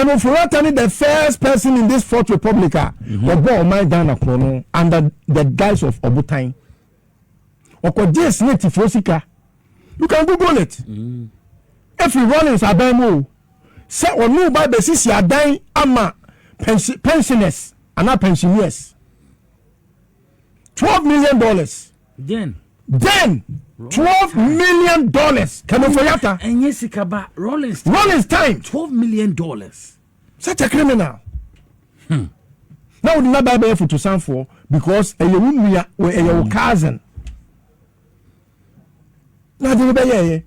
Ken Ofori-Atta ne the first person in this Fourth Republic a wɔbɔ ɔman Ghana korɔ no under the guise of ɔbotan. Ɔkɔgyee SSNIT sika. You can google it. Efiri Rawlings aban mu o, sɛ ɔno ba bɛsisi adan ama pensioners anaa pensioners, $12 million. Then. Then $12 million, Ken Ofori-Atta. Ɛnyɛ sika ba Rawlings. Rawlings time. $12 million. Such a criminal. Na wode naba bɛyɛ fotosanfoɔ because ɛyɛ wo nua, ɛyɛ wo cousin na ade no bɛyɛɛyɛ.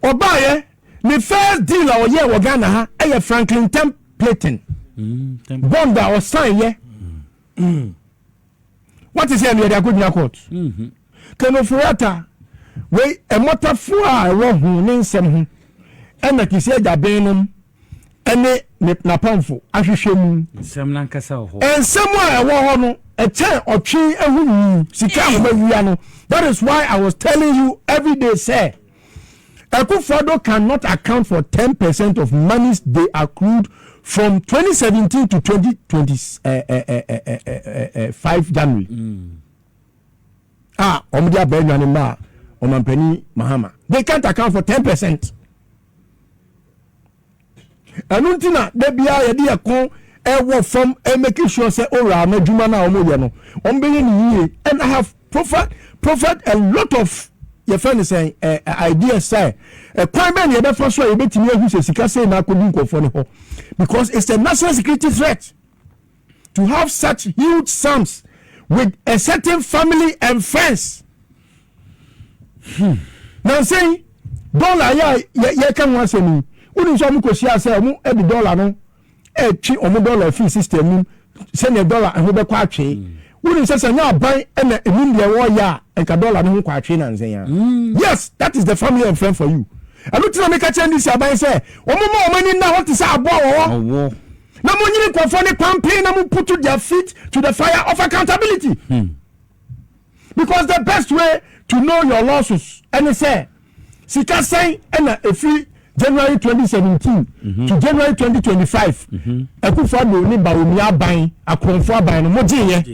Ɔbaayɛ, ne first deal a ɔyɛɛ wɔ Ghana ha ɛyɛ Franklin Templeton bond a ɔsan yɛ. Wate sɛ ɛno yɛde akɔgyina court. Ken Ofori-Atta wei, ɛmɔtafoɔ a ɛwɔ ho ne nsɛm ho ɛna Kissi Agyebeng nom ɛne ne n'apamfo ahwehwɛ mu. Nsɛm nankasa wɔ hɔ. Nsɛm a ɛwɔ hɔ no ɛkyɛn ɔtwe ehu nyi sika ahoma wia no. That is why I was telling you every day sɛ Akufo-Addo cannot account for 10% of monies they accrued from 2017 to 2025 January a wɔn de aba enwane mma a ɔmampanin Mahama. They can't account for 10%. Ɛno nti na da biara yɛde yɛ kɔn ɛwɔ fam ɛ, sure sɛ owura no adwuma no a wɔyɛ no, wɔn bɛyɛ ne yie. And I have proffered a lot of, yɛfɛ no sɛn, ideas sɛ ɛkwan bɛn na yɛbɛfa so a yɛbɛtumi ahu sɛ sika sɛ na akɔdu nkɔfoɔ no hɔ, because it's a national security threat to have such huge sums with a certain family and friends. Na nsɛn dɔla yɛ a yɛka ho asɛm yi, wonim sɛ ɔmo kɔhyia sɛ ɔmo de dɔla no ɛtwi ɔmo dɔla fii system mu sɛnea dɔla ɛho bɛkɔ atwe. Wonim sɛ nyɛ aban ɛna enim deɛ wɔyɛ a, nka dɔla no ho kɔ atwe nansɛn a. Yes, that is the family and friend for you. Ɛno tena meka kyerɛ NDC aban sɛ ɔmo ma ɔmo ani nna hɔ te sɛ aboa wɔ hɔ na mo nyini nkɔfoɔ ne pampen na mo put their feet to the fire of accountability, because the best way to know your losses ɛne sɛ sika sɛn ɛna efiri January 2017 to January 2025 Akufo-Addo ne Bawumia aban, akorɔmfo aban no, mo gye yɛ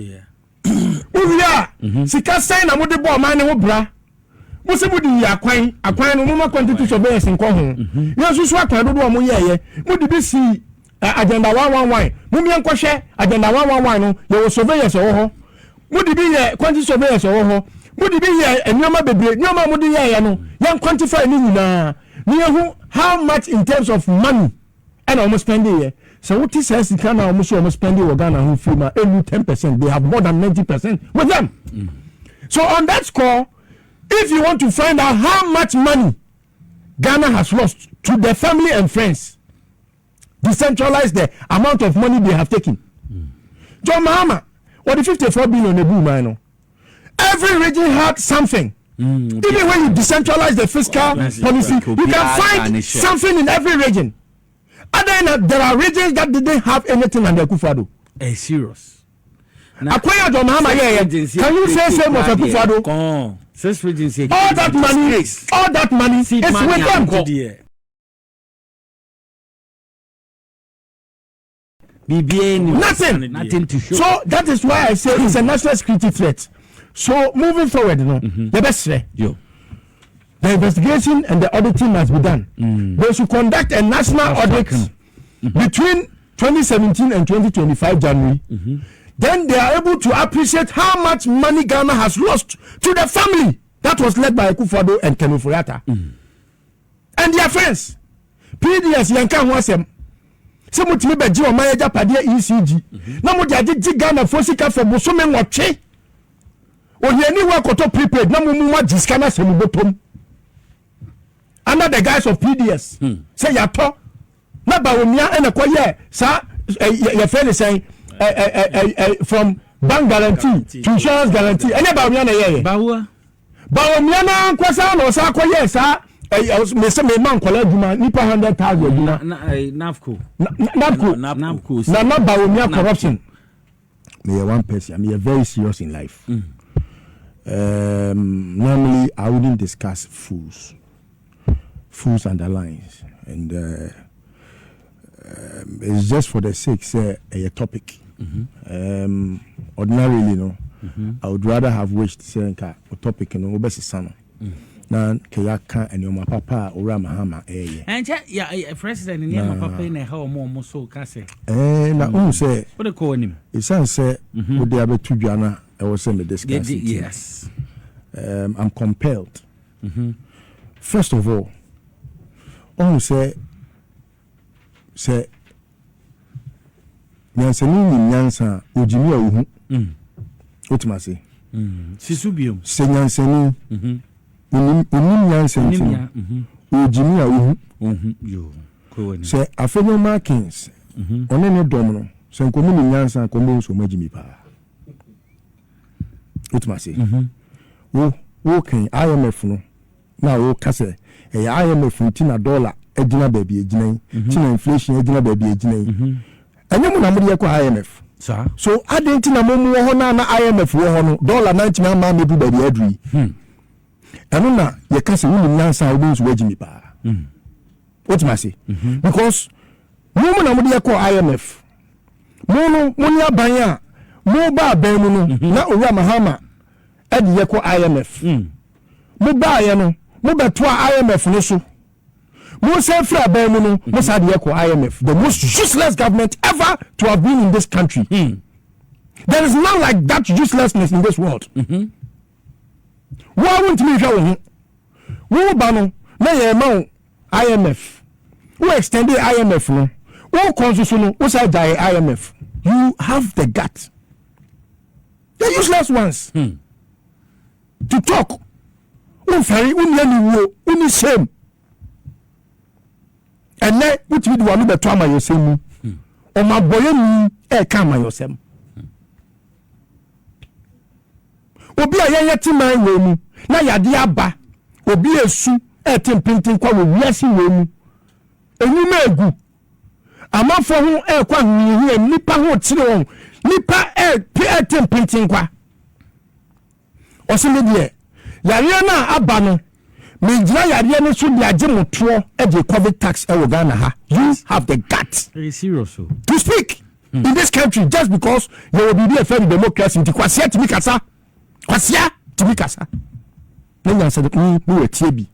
wowie a, sika sɛn na mo de bɔ ɔman ne ho bra? Mo sɛ mo de yi akwan, akwan no mo ma quantity surveyors nkɔ ho, yɛn nso so akwan dodoɔ a mo yɛɛyɛ, mo de bi si Agenda 111. Mo miɛ nkɔhwɛ Agenda 111 no, yɛwɔ surveyors ɛwɔ hɔ. Mo de bi yɛ quantity surveyors ɛwɔ hɔ. Mo de bi yɛ nneɛma bebree. Nneɛma a mo de yɛɛyɛ no, yɛn quantify ne nyinaa ne yɛn how much in terms of money ɛna wɔn spend yɛ. Sɛ wote saa sika na wɔn so wɔn spend wɔ Ghana ho firi ma enu 10%, they have more than 90% with them. So on that score, if you want to find out how much money Ghana has lost to the family and friends, decentralize the amount of money they have taken. John Mahama wɔde 54 billion ebu man no, every region had something. Even when you decentralize the fiscal policy, you can find something in every region. Other than there are regions that didn't have anything under Akufo-Addo. Eh, serious. Akwanya John Mahama yɛ, can you say same of Akufo-Addo? Six regions. All that money, all that money is with them. Nothing. Nothing to show. So that is why I say it's a national security threat. So moving forward no, yɛbɛsrɛ, the investigation and the auditing must be done. They should conduct a national audit between 2017 and 2025 January. Then they are able to appreciate how much money Ghana has lost to the family that was led by Akufo-Addo and Ken Ofori-Atta and their friends. PDS, yɛn ka ho asɛm sɛ motumi bɛgye ɔman agyapadeɛ ECG na mode agyegye Ghana fo sika fɔ bosome 8. Ohiani wo akɔtɔ prepaid na mo mu agye sika no asɛ mo bɔtɔm under the guise of PDS sɛ yɛatɔ na Bawumia ɛna kɔyɛ saa yɛfrɛ ne sɛn, from bank guarantee to insurance guarantee. Ɛnyɛ Bawumia na ɛyɛyɛ? Bawumia na nkɔsa na ɔsa akɔyɛ saa mese mema nkɔla adwuma, nipa 100,000 adwuma. NABCO. NABCO. NABCO. Na Bawumia corruption. Meyɛ one person, meyɛ very serious in life. Normally I wouldn't discuss fools, fools underlines, and It's just for the sake sɛ ɛyɛ topic. Ordinarily no, I would rather have wished sɛ nka o topic no wobɛsesa no na nka yɛaka nneɛma papa a Owura Mahama ɛyɛ. Ɛnkyɛ yɛ president nneɛma papa yi na ɛha ɔmo so ka sɛ. Na wohu sɛ wode kɔ w'anim. Ɛsiane sɛ wode abɛto dwa no a ɛwɔ sɛ me discuss it. I'm compelled. First of all, ɔhu sɛ nyansani nim nyansa a, ogyimi a ohu. Wotum ase. Sisu biom. Sɛ nyansani onim nyansa nti no, ogyimi a ohu. Ohu yo. Kɔ w'anim. Sɛ Afenyo Markins ɔne ne dɔm no, sɛ nkɔmu nim nyansa a, nkɔmu nso ɔmo agyimi paa. Wotum ase. Wo kan IMF no na wo ka sɛ ɛyɛ IMF nti na dollar agyina baabi agyina yi, nti na inflation agyina baabi agyina yi. Ɛnyɛ mo na mo de yɛ kɔ IMF? Saa. So adɛn nti na mo mu wɔ hɔ na IMF wɔ hɔ no, dollar na ntumi ama amedu baabi aduru yi? Ɛno na yɛka sɛ wonim nyansa a, wobɛhu sɛ woagyi mi paa. Wotumi ase, because mo na mode yɛkɔ IMF. Mo no, mo ne aban a mo ba aban mu no na Owura Mahama ɛde yɛkɔ IMF. Mo baayɛ no, mo bɛtoa IMF no so. Mo nsa firi aban mu no, mo saa de yɛkɔ IMF. The most useless government ever to have been in this country. There is none like that uselessness in this world. Wo a wontumi nhwɛ wo ho, wo ba no na yɛn ma wo IMF, wo extend IMF no, wo kɔ nso so no, wo sa gyae IMF. You have the gut, the useless ones, to talk. Womfɛre, wonni aniwuo, wonni shame. Ɛnɛ wotumi de wano bɛtɔ amayɔsɛm mu. Ɔmabɔyɛni ɛɛka amayɔsɛm. Obi a yɛyɛ te man wei mu na yade aba, obi esu ɛte mpenten kwa wɔ wiase wei mu, enyuma egu amanfoɔ ho, ɛɛkɔ ahohiahia, nipa ho kyerɛ wɔn, nipa ɛɛte ɛte mpenten kwa. Ɔsi mi deɛ, yareɛ no a aba no, megyina yareɛ no so de agye mo toɔ de COVID tax ɛwɔ Ghana ha. You have the gut Very serious o. to speak in this country just because yɛwɔ biribi a ɛfɛ no democracy nti. Kwasia tumi kasa, kwasia tumi kasa na nyansa de ne wɔ tie bi.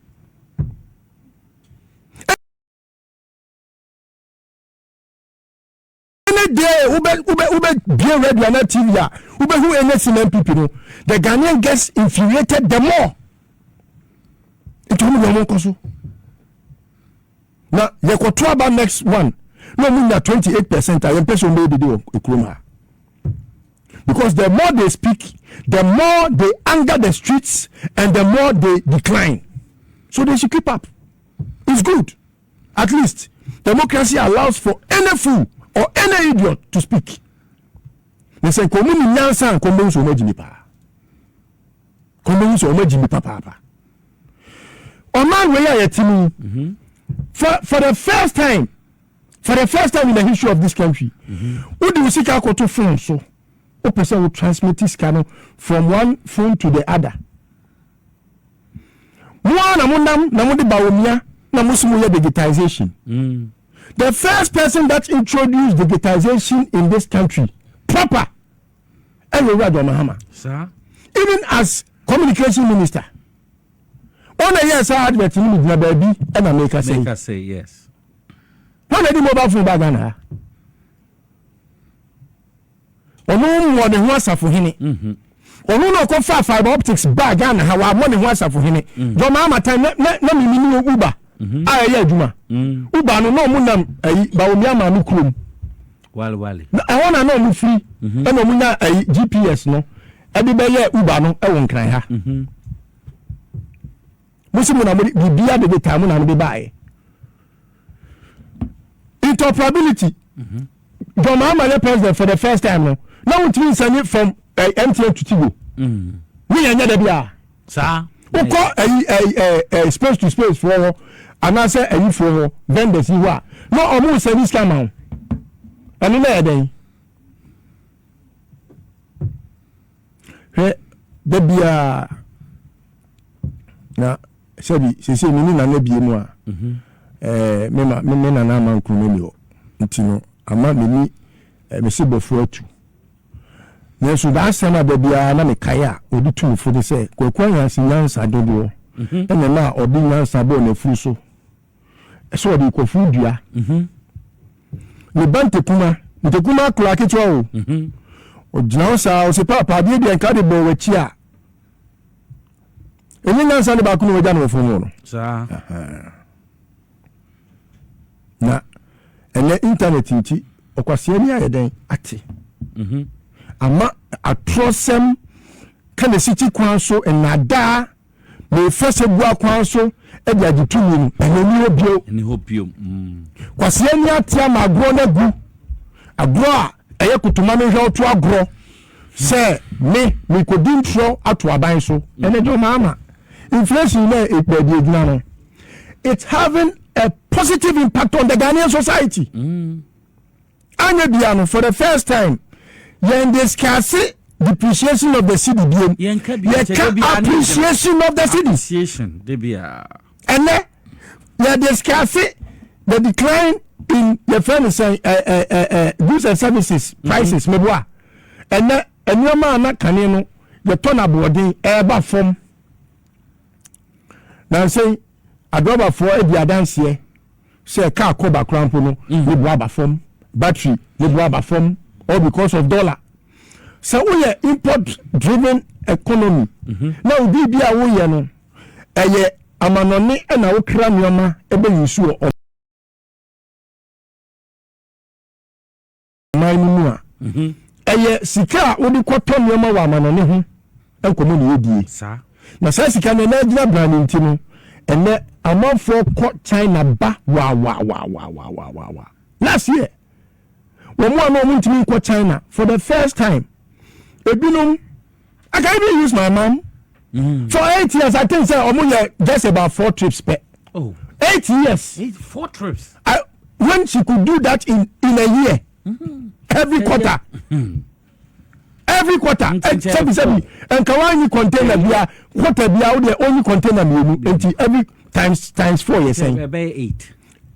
Any day wobɛ bie radio ana TV a, wobɛhu anything NPP no, the Ghanaian gets infuriated the more. Nti wɔn de wɔn nkɔ so na yɛkɔto aba next one na wɔn nya 28% a, yɛn pɛ sɛ wɔn bɛyɛ dede wɔ ekurom ha, because the more they speak, the more they anger the streets and the more they decline. So they should keep up. It's good. At least democracy allows for any fool or any idiot to speak. Na sɛ nkɔmu ni nyansa, nkɔmu bɛhu sɛ ɔmo agyi mi paa, nkɔmu bɛhu sɛ ɔmo agyi mi papaapa. Ɔman wei a yɛte mu yi, for the first time in the history of this country, wode wo sika akɔto phone so, wopɛ sɛ wo transmit sika no from one phone to the other, mo ara na mo nam na mo de Bawumia na mo si mo yɛ digitization. The first person that introduced digitization in this country proper ɛyɛ Owura John Mahama. Saa. Even as communication minister, ɔna yɛ saa advert no mu gyina baabi ɛna meka sɛ Make us say yes. Wɔn na di mobile phone ba Ghana ha, ɔno mmɔ ne ho asafohene. Ɔno na ɔkɔfa fiber optics ba Ghana ha, wammɔ ne ho asafohene. John Mahama time na mimi ne Uber a ɛyɛ adwuma. Uber no na ɔmo nam ayi Bawumia maame kurom. Wale wale. Na ɛhɔ na ɔmo firi ɛna ɔmo nya ayi GPS no ɛde bɛyɛ Uber no ɛwɔ Nkran ha. Mo si mo na mo de biribiara de taa mo na mo de baayɛ interoperability. John Mahama yɛ president for the first time no, na wotumi nsɛnni from MTN to Tigo ne yɛn nyɛ dɛ bi a. Saa. Wokɔ ɛyi ɛyi ɛ ɛ space to space foɔ hɔ anaasɛ ɛyi foɔ hɔ, vendors yi hɔ a, na ɔmo nsɛnni sika ma wo. Ɛno na yɛ dɛn? Hwɛ, da biara na sɛbi sese mi ni nana bie mu a, me ma me nana ama nkunu ni hɔ. Nti no ama m'ani mese bɔfoɔ atu. Nanso daa asɛm a da biara na mekae a wɔde tu me fo ne sɛ, Kwaku Anyansi nyansa dodoɔ na ɛma a ɔde nyansa bɔɔ n'afuru so sɛ ɔde rekɔforo dua. Ne ba Ntekuma, Ntekuma akwadaa ketewa o, ɔgyina hɔ saa, ɔse paapa adeɛ deɛ nka de bɔɔ w'akyi a, ɛnyɛ nyansa ne baako na wagya no wɔ fam hɔ no. Na ɛnɛ internet nti ɔkwasea ni ayɛ dɛn ate ama atorɔsɛm ka na sikyi kwan so nnaadaa mefa sɛ bua kwan so de agye tumi no ɛnɛ ni hɔ bio. Ɛni hɔ bio. Kwasea ni ate ama agorɔ no agu, agorɔ a ɛyɛ kotoma me hwɛ ɔto agorɔ sɛ me mekɔdi ntorɔ ato aban so. Ɛnɛ deɛ ɔma ama inflation na baabi egyina no, it's having a positive impact on the Ghanaian society. Anya bia no, for the first time yɛn discuss depreciation of the cedi biem, yɛka appreciation of the cedi. Appreciation de bia. Ɛnɛ yɛ discuss the decline in yɛfrɛ no sɛn ɛ ɛ ɛ ɛ goods and services prices. Meboa, ɛnɛ nneɛma a na kane no yɛtɔ no aboɔden ɛɛba fam. Nansɛn adrɔbafoɔ adi adanseɛ sɛ kaa kɔba koraa mpo no ne bo aba fam, battery ne bo aba fam, all because of dollar. Sɛ woyɛ import driven economy na obi bi a woyɛ no ɛyɛ amanɔne ɛna wokra nneɛma ɛbɛyi so wɔ ɔman no mu a, ɛyɛ sika a wode kɔtɔ nneɛma wɔ amanɔne ho nkɔmmɔ ne yɛdie. Na saa sika no ɛnɛ agyina brane nti no, ɛnɛ amanfoɔ kɔ China ba wawawawawawawa. Last year wɔn a na wɔn ntumi nkɔ China, for the first time ebinom, I can even use my mom, for 8 years I think say wɔn yɛ just about four trips pɛ. 8 years. Eight, four trips. When she could do that in a year, every quarter, every quarter. Sɛbi sɛbi, nka wanyi container bia quarter bia o deɛ onyi container mmienu nti every times four yɛ sɛn? Ɛbɛyɛ eight.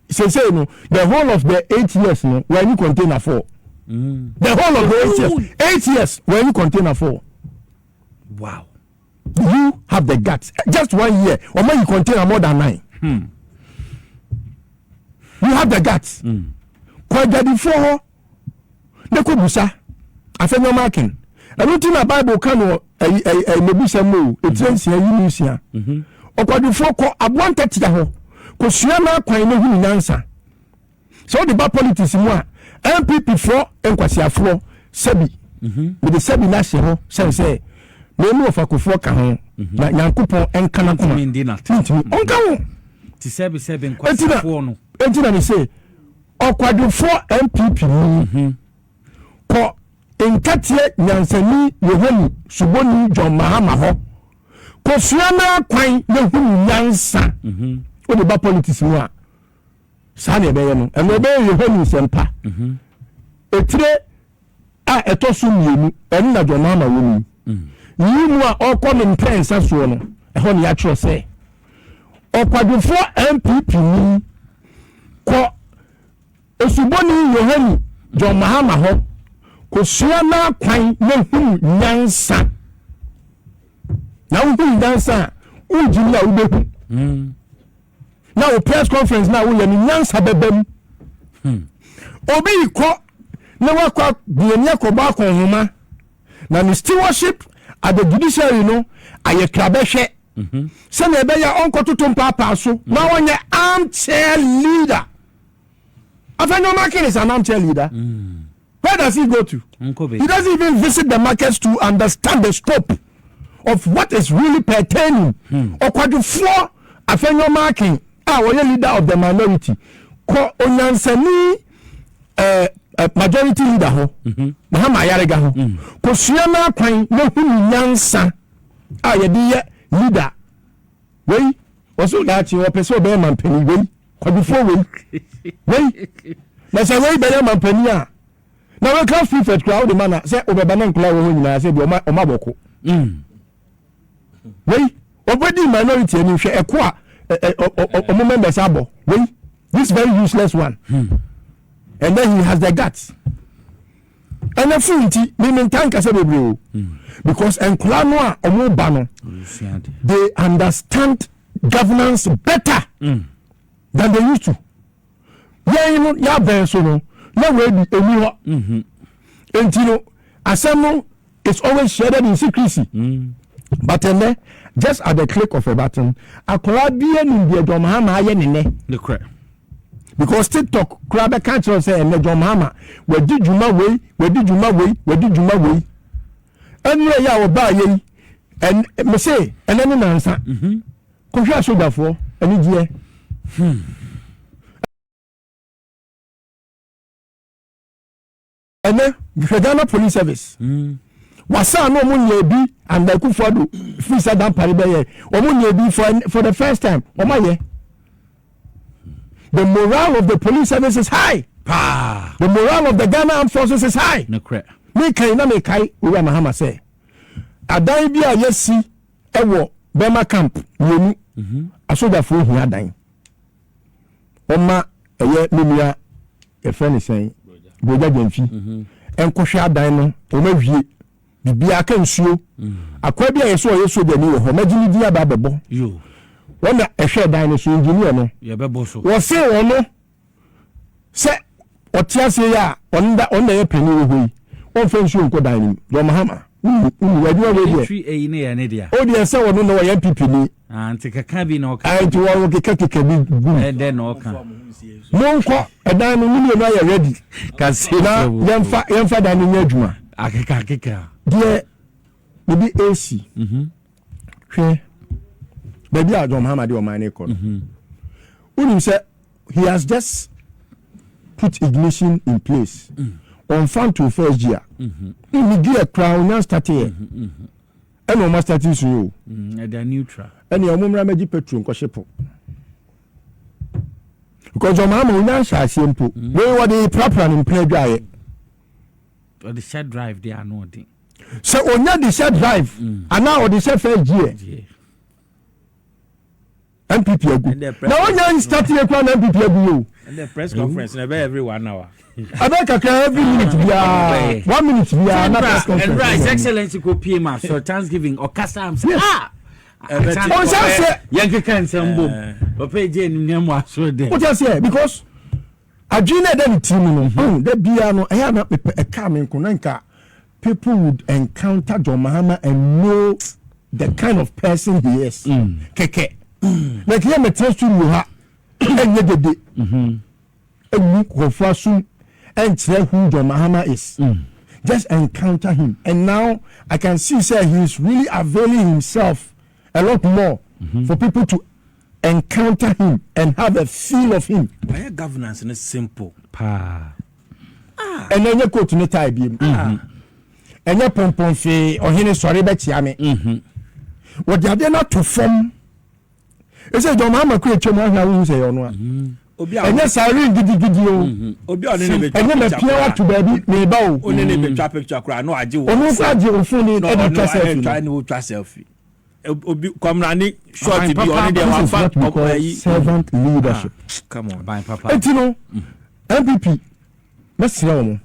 Sese no, the whole of the 8 years no, wanyi container four. The whole of the 8 years, 8 years, wanyi container four. You have the guts, just one year ɔmo yi container more than nine. You have the guts. Kɔ adwadifoɔ hɔ ne kɔ busa Afenyo Markin. Ɛno ti na Bible ka no ɛyi ɛyi ɛyi mebisa mu o, etire 6 yi mu 6. Ɔkwadwofoɔ, kɔ aboa ntatia hɔ kò sua n'akwan ne hunu nyansa. Sɛ ɔde ba politics mu a, NPP foɔ nkwasiafoɔ, sɛbi mede sɛbi n'ahyɛ hɔ sɛn sɛ mɛmu ɔfakofoɔ ka ho na Nyankopɔn nka n'akoma ntumi ɔnka ho. Ti sɛbi sɛbi nkwasiafoɔ no. Eti na mi se ɔkwadwofoɔ NPP ni, kɔ nkateɛ nyansani Yohani Suboni John Mahama hɔ kosua n'akwan ne hunu nyansa. O de ba politics mu a, saa na ɛbɛyɛ no. Ɛna ɛbɛyɛ Yohani nsɛmpa etire a ɛtɔ so 2, ɛno na John Mahama wɔ mu yi mu a ɔkɔ ne mpɛnsa soɔ no. Ɛhɔ ne yɛatwerɛ sɛ ɔkwadwofoɔ NPP ni, kɔ osuboni Yohani John Mahama hɔ kosua n'akwan na hunu nyansa. Na wohunu nyansa a, wogyimi a wobɛhu na wo press conference na woyɛ no nyansa bɛba mu. Obi kɔ na wakɔ deɛni akɔbɔ akɔnhoma na ne stewardship at the judiciary no ayɛ krabɛhwɛ sɛnea ɛbɛyɛ a ɔnkɔtoto mpaapaa so na ɔnyɛ armchair leader. Afenyo Markin is an armchair leader. Where does he go to? He doesn't even visit the markets to understand the scope of what is really pertaining. Ɔkwadwofoɔ Afenyo Markin a ɔyɛ leader of the minority, kɔ onyansani majority leader hɔ, Mahama Ayariga hɔ, kosua n'akwan na hunu nyansa a yɛde yɛ leader. Wei wɔsɛ daakye wɔpɛ sɛ ɔbɛyɛ mampanin. Wei kwadwofoɔ wei na sɛ wei bɛyɛ mampanin a, na wei class prefect koraa wode ma na sɛ wobɛba na nkɔla wɔ hɔ nyinaa sɛ bi ɔma bɔko. Wei ɔbɛdi minority ani hwɛ ɛko a ɔmo members abɔ. Wei, this very useless one. And then he has the guts. Ɛnɛ fon nti mi mi nta nkasa bebree o, because nkɔla no a ɔmo ba no, they understand governance better than they used to. Yɛn no yɛabɛn so no na wei bi emi hɔ nti no, asɛm no is always shredded in secrecy, but ɛnɛ, just at the click of a button, akwaraa bi anim deɛ John Mahama ayɛ ne nɛ, because TikTok koraa bɛka kyerɛ sɛ ɛnɛ John Mahama wadi dwuma wei, wadi dwuma wei, wadi dwuma wei. Ɛnura yi a ɔbaa yɛ yi, ɛn mese ɛnɛ ne nansa kɔhwɛ asogyafoɔ anigyeɛ. Ɛnɛ hwɛ Ghana Police Service, wasa na ɔmo nyɛ bi and Akufo-Addo firi sɛ dampare bɛyɛ ɔmo nyɛ bi, for the first time ɔmo ayɛ. The morale of the police service is high. Paa. The morale of the Ghana Armed Forces is high. Nokorɛ. Mekan na mekae Owura Mahama sɛ adan bi a yɛsi ɛwɔ Bɛma Camp mmienu, asogyafoɔ hia dan. Ɔma ɛyɛ me nua yɛfrɛ ne sɛn, Bogya Gyamfi, ɛnkɔhwɛ adan no. Ɔma wie biribiara ka nsuo akoa bi a yɛsɛ ɔyɛ sogyani wɔ hɔ, mɛgye ne din aba abɛbɔ. Yo. Wɔn na ɛhwɛ dan no so, engineer no. Yɛbɛbɔ so. Wɔse ɔno sɛ ɔte aseɛ yi a ɔno da, ɔno na ɛyɛ panin wɔ hɔ yi, ɔmfa nsuo nkɔ dan no mu. John Mahama, wunu wunu adwuma wei deɛ. Military ɛyi ne yɛ ne dea. O deɛ sɛ ɔno na ɔyɛ NPP ni. Ah, nti keka bi na ɔka. Ayi nti wɔn keka keka bi gu mu. Ɛdɛ na ɔka. Monkɔ ɛdan no ne mmienu ayɛ ready Kase. na yɛmfa dan no nyɛ adwuma. Akeka akeka. Deɛ mede esi hwɛ baabi a John Mahama de ɔman no kɔ no, wonim sɛ he has just put ignition in place. Ɔnfa nto first gear ne gear koraa onya start yɛ, ɛna ɔma start nsu yi o. Ɛda neutral. Ɛna ɔmo mmra mɛgye petrol nkɔhye po, because John Mahama onya nhyɛ aseɛ mpo wei wɔde prapra ne mpena adwaeɛ. Ɔde hyɛ drive de ano ɔden. Sɛ onya de hyɛ drive anaa ɔde hyɛ first gear, Gear. NPP agu. And the na onya start yɛ koraa na NPP agu yi o. And the press conference na ɛbɛyɛ every one hour. Ɛbɛ kakra, every minute biara, one minute biara na press conference. Ɛnura His Excellency ko pie ma so Thanksgiving ɔkasa am sɛ ah. Ɛbɛte- Ɔnhyɛ aseɛ. Yɛn keka nsɛm bom. Papa egye enim nea mu asoro dɛ. Wote aseɛ, because adwene na ɛda ne tiri mu no, ɔn da biara no ɛyɛ ana mepɛ ɛka me nko na nka people would encounter John Mahama and know the kind of person he is kɛkɛ. Na kiyɛ mɛtena studio ha ɛnyɛ dede egu nkurɔfoɔ asom ɛnkyerɛ who John Mahama is. Just encounter him, and now I can see say he is really availing himself a lot more for people to encounter him and have a feel of him. Wayɛ governance no simple. Paa. Ɛnɛ ɛnyɛ coat ne tie biem, ɛnyɛ pɔmpɔn fee ɔhene sɔre bɛkyia me. Wɔde adeɛ no ato fam ɛsɛ John Mahama kura atwa mu ahwɛ a wohu sɛ ɛyɛ ɔno a. Obi a ɛnyɛ siren gidigidi o. Obi a ɔne ne bɛtwa ɛnyɛ picture mapia koraa. wato baabi meba o. Ɔne ne bɛtwa picture koraa na wagye wo. Ɔno nso agye wo phone na ɛde ɔno twa selfie ɛtwa no. ne wotwa selfie. Obi kɔmrani short bi Aban ɔne papa. deɛ This is wafa what we call ayi. servant leadership. Come on. Ban papa. Eti no NPP, mɛsrɛ wɔn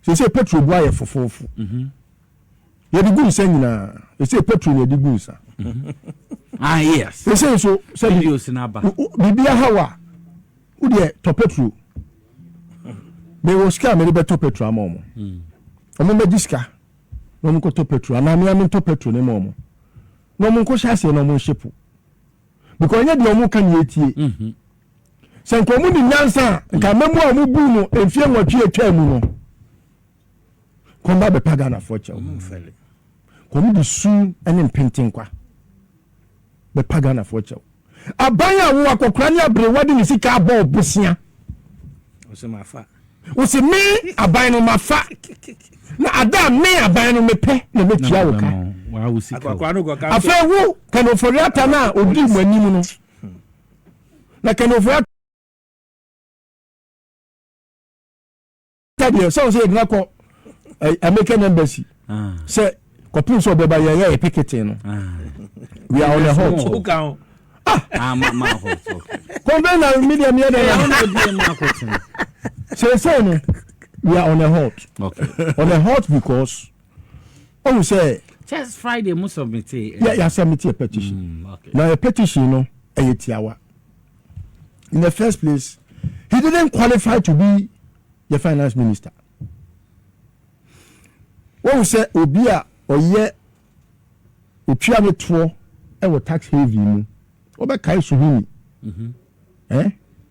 sɛ petrol bu ayɛ fofoofo, yɛde gu nsa nyinaa sɛ petrol na yɛde gu nsa. Ah yes. Sɛ nso sɛbi Videos na aba. Biribi ahaw a wodeɛ tɔ petrol. Mewɔ sika a mede bɛtɔ petrol ama ɔmo. Ɔmo bɛgye sika na ɔmo nkɔtɔ petrol anaa mea mentɔ petrol ne ma ɔmo na ɔmo nkɔhyɛ aseɛ na ɔmo nhyɛ po, because ɛnyɛ deɛ ɔmo ka ne yɛtie. Sɛ nka ɔmo ni nyansa a, nka mɛmu a ɔmo bu no mfie 8 atwa mu no kɔn ba bɛpa Ghanafoɔ kyɛw. Mfɛle. Kɔn de su ne mpentenkwa bɛpa Ghanafoɔ kyɛw. Aban a wo akɔkora ne aberewa de ne sika abɔ ɔbosea. Ɔsɛ ma fa. Wosi me aban no mafa na ada a me aban no mepɛ na mɛtua wo ka. Waa wo sika o. Akɔkora no kɔka. Afei wo Ken Ofori-Atta no a ɔdii mo anim no, na Ken Ofori-Atta deɛ sɛ wo sɛ yɛgyina kɔ American Embassy sɛ kɔpem sɛ ɔbɛba yɛyɛ yɛ picketing no. We are on a halt. Woka ho. Ah, ma ma hɔ. Okay. Complain na media mi yɛ dɛ na. Seesei no, we are on a halt. Okay. On a halt because ɔhu sɛ. Just Friday mo submit. Yɛ yɛ submit a petition. Okay. Na a petition no ɛyɛ tiawa. In the first place, he didn't qualify to be the finance minister. Wɔn sɛ obi a ɔyɛ otua ne toɔ ɛwɔ tax haven mu, wɔbɛkae Suhini,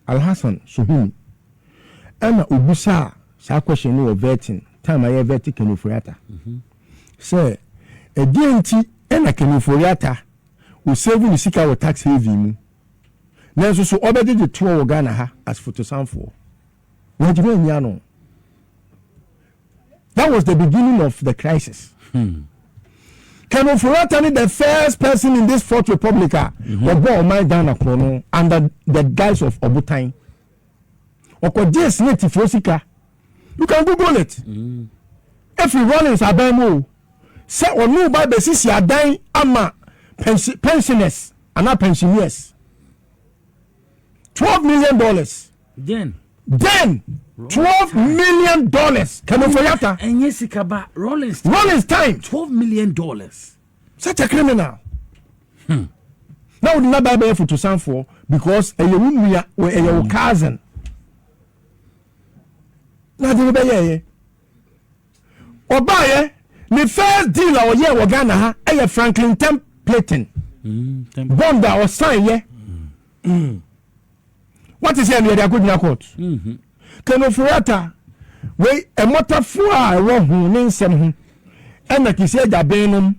Alhassan Suhini, ɛna obisa saa question no wɔ vetting time a yɛ vet Ken Ofori-Atta sɛ ɛdeɛ nti ɛna Ken Ofori-Atta osave ne sika wɔ tax haven mu, nanso so ɔbɛgyegye toɔ wɔ Ghana ha as fotosanfoɔ. Wɔntumi anyia no. That was the beginning of the crisis. Ken Ofori-Atta ni the first person in this Fourth Republic a ɔbɔ ɔman Ghana korɔ no under the guise of ɔbotan. Ɔkɔgye SSNIT sika. You can google it. Efiri Rawlings aban mu o, sɛ ɔno ba bɛsisi adan ama pensioners anaa pensioners, $12 million. Then. Then $12 million, Ken Ofori-Atta. Ɛnyɛ sika ba Rawlings. Rawlings time. $12 million. Such a criminal. Na wode naba bɛyɛ fotosanfoɔ because ɛyɛ wo nua, ɛyɛ wo cousin na ade no bɛyɛɛyɛ. Ɔbaayɛ, ne first deal a ɔyɛɛ wɔ Ghana ha ɛyɛ Franklin Templeton bond a ɔsan yɛ. Wate sɛ ɛno yɛde akɔgyina court. Ken Ofori-Atta wei, ɛmɔtafoɔ a ɛwɔ ho ne nsɛm ho ɛna Kissi Agyebeng nom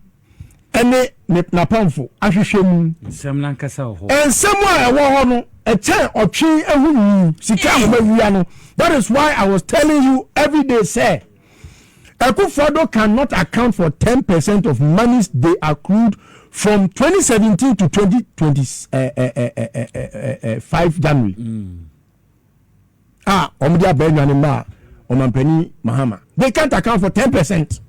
ɛne ne n'apamfo ahwehwɛ mu. Nsɛm nankasa wɔ hɔ. Nsɛm a ɛwɔ hɔ no ɛkyɛn ɔtwe ehu nyi sika a wɔawia no. That is why I was telling you every day sɛ Akufo-Addo cannot account for 10% of monies they accrued from 2017 to 2025 January a wɔn de aba enwa ne mma a ɔmampanin Mahama. They can't account for 10%.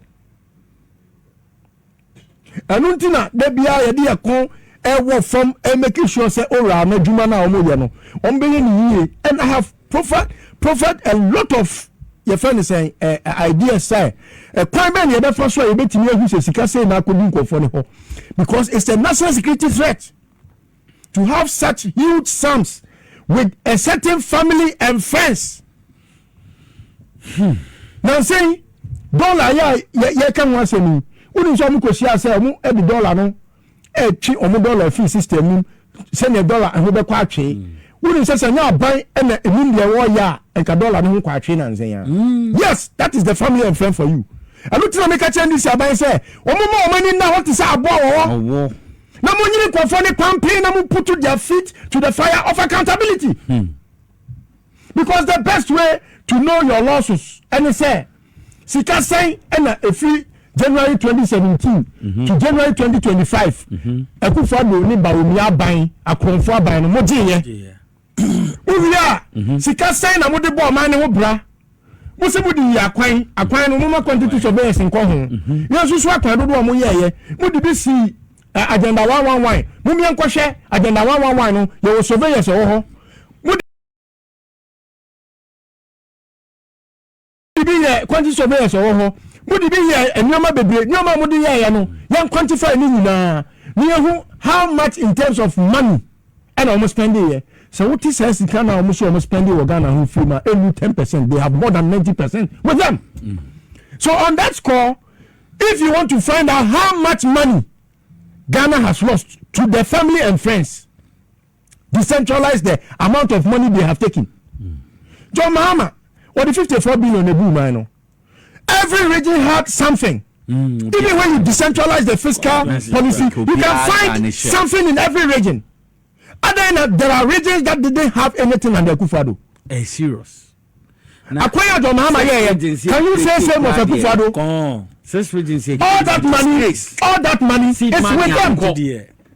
Ɛno nti na da biara yɛde yɛ kɔn ɛwɔ fam ɛmake sure sɛ owura no adwuma no a wɔyɛ no, wɔn bɛyɛ ne yie. And I have proffered a lot of, yɛfrɛ no sɛn, ideas sɛ ɛkwan bɛn na yɛbɛfa so a yɛbɛtumi ahu sɛ sika sei na akɔdu nkurɔfoɔ no hɔ, because it's a national security threat to have such huge sums with a certain family and friends. Nansɛn dɔla yɛ a yɛka ho asɛm yi, wonim sɛ ɔmo kɔhyia sɛ ɔmo de dɔla no ɛtwe ɔmo dɔla fii system mu sɛnea dɔla ɛho bɛkɔ atwee. Wonim sɛ nyɛ aban ɛna enim deɛ wɔreyɛ a, nka dɔla no ho kɔ atwee nansɛn a. Yes, that is the family and friend for you. Ɛno tena meka kyerɛ NDC aban sɛ ɔmo ma ɔmo ani nna hɔ te sɛ aboa wɔ hɔ ɔwɔ na mo nyini nkurɔfoɔ ne pampen na mo put their feet to the fire of accountability, because the best way to know your losses ɛne sɛ sika sɛn ɛna efiri January 2017 to January 2025 Akufo-Addo ne Bawumia aban, akorɔmfo aban no, mo gye yɛ wowie a, sika sɛn na mode bɔ ɔman ne ho bra? Mo sɛ mode yi akwan, akwan no moma quantity surveyors nkɔ ho, yɛn nso so akwan dodoɔ a moyɛɛyɛ, mode bi si Agenda 111. Mommyɛ nkɔhwɛ Agenda 111 no, yɛwɔ surveyors ɛwɔ hɔ. Mode bi yɛ quantity surveyors ɛwɔ hɔ. Mode bi yɛ nneɛma bebree. Nneɛma a mode yɛɛyɛ no, yɛn quantify ne nyinaa ne yɛhu how much in terms of money ɛna wɔn spend yɛ. Sɛ wote saa sika na wɔn so wɔn spend wɔ Ghana ho firi ma enu 10%, they have more than 90% with them. So on that score, if you want to find out how much money Ghana has lost to the family and friends, decentralize the amount of money they have taken. John Mahama wɔde 54 billion ebu man no, every region had something. Even when you decentralize the fiscal policy, you can find something in every region. Other than there are regions that didn't have anything under Akufo-Addo. Eh, serious. Akwanya John Mahama yɛ, can you say same of Akufo-Addo? Six regions. All that money, all that money is with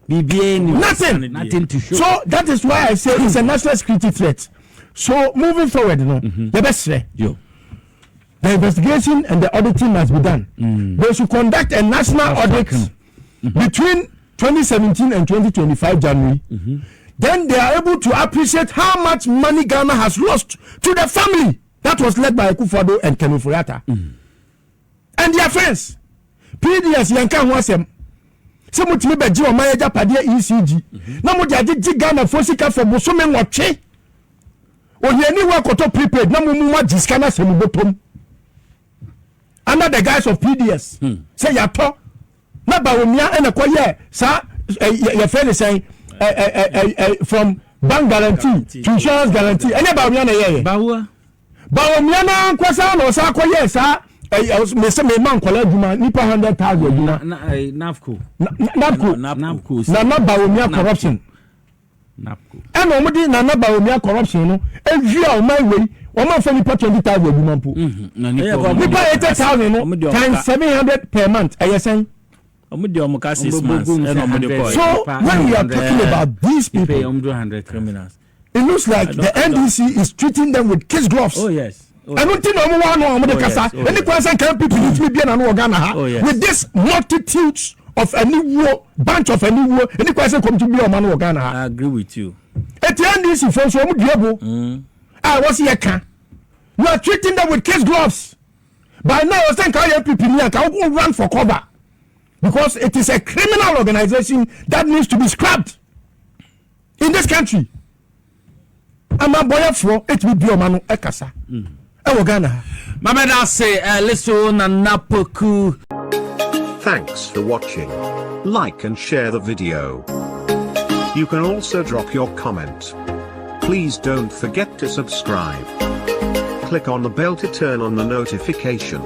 them. Nothing. Nothing to show. So that is why I say it's a national security threat. So moving forward no, yɛbɛsrɛ, the investigation and the auditing must be done. They should conduct a national audit between 2017 and 2025 January. Then they are able to appreciate how much money Ghana has lost to the family that was led by Akufo-Addo and Ken Ofori-Atta and their friends. PDS yɛn ka ho asɛm sɛ motumi bɛgye ɔman agyapadeɛ ECG na mode agyegye Ghanafoɔ sika fɔ bosome 8. Ohiani wo akɔtɔ prepaid na mo mu agye sika no asɛ mo bɔtɔm under the guise of PDS sɛ yɛatɔ na Bawumia ɛna kɔyɛ saa yɛfrɛ ne sɛn, from bank guarantee to insurance guarantee. Ɛnyɛ Bawumia na ɛyɛyɛ? Bawua. Bawumia na nkɔsa na ɔsa akɔyɛ saa mese mema nkɔla adwuma, nipa 100,000 adwuma. NAFCO. NABCO. NABCO. Nana Bawumia corruption. NABCO. Ɛna wɔn de Nana Bawumia corruption no ewia ɔman wei. Wɔn afa nipa 20,000 adwuma mpo. Na nipa Ɛyɛ ɔmo- Nipa 80,000 no Ɔmo de ɔmo times ka- 700 per month, ɛyɛ sɛn? Ɔmo de ɔmo ka 6 Ɔmo months bɔ gu mu ɛna sɛ ɔmo de 100. kɔɔ. So when we are talking about these Nipa people, ɔmo do 100 criminals. it looks like the NDC is treating them with kids gloves. Oh yes. Oh, Ɛno nti na ɔmo wɔ ano a ɔmo de Oh, kasa. yes. Oh, Ɛne yes. kwan sɛ nka NPP ni tumi bie n'ano wɔ Ghana ha Oh, yes. with this multitudes of aniwuo, bunch of aniwuo, ɛne kwan sɛ nkɔmtu bie ɔmo ano wɔ Ghana ha. I agree with you. Eti NDC fo nso, ɔmo dua bo a wɔsi yɛ ka, you are treating them with kids gloves. By now, ɔsɛ nka ɔyɛ NPP ni anka wo run for cover because it is a criminal organization that needs to be scrapped in this country. Amabɔyɛfoɔ etumi bie ɔmo ano ɛkasa ɛwɔ Ghana ha. Mameda ase Liso Nana Poku. Thanks for watching. Like and share the video. You can also drop your comment. Please don't forget to subscribe. Click on the bell to turn on the notification.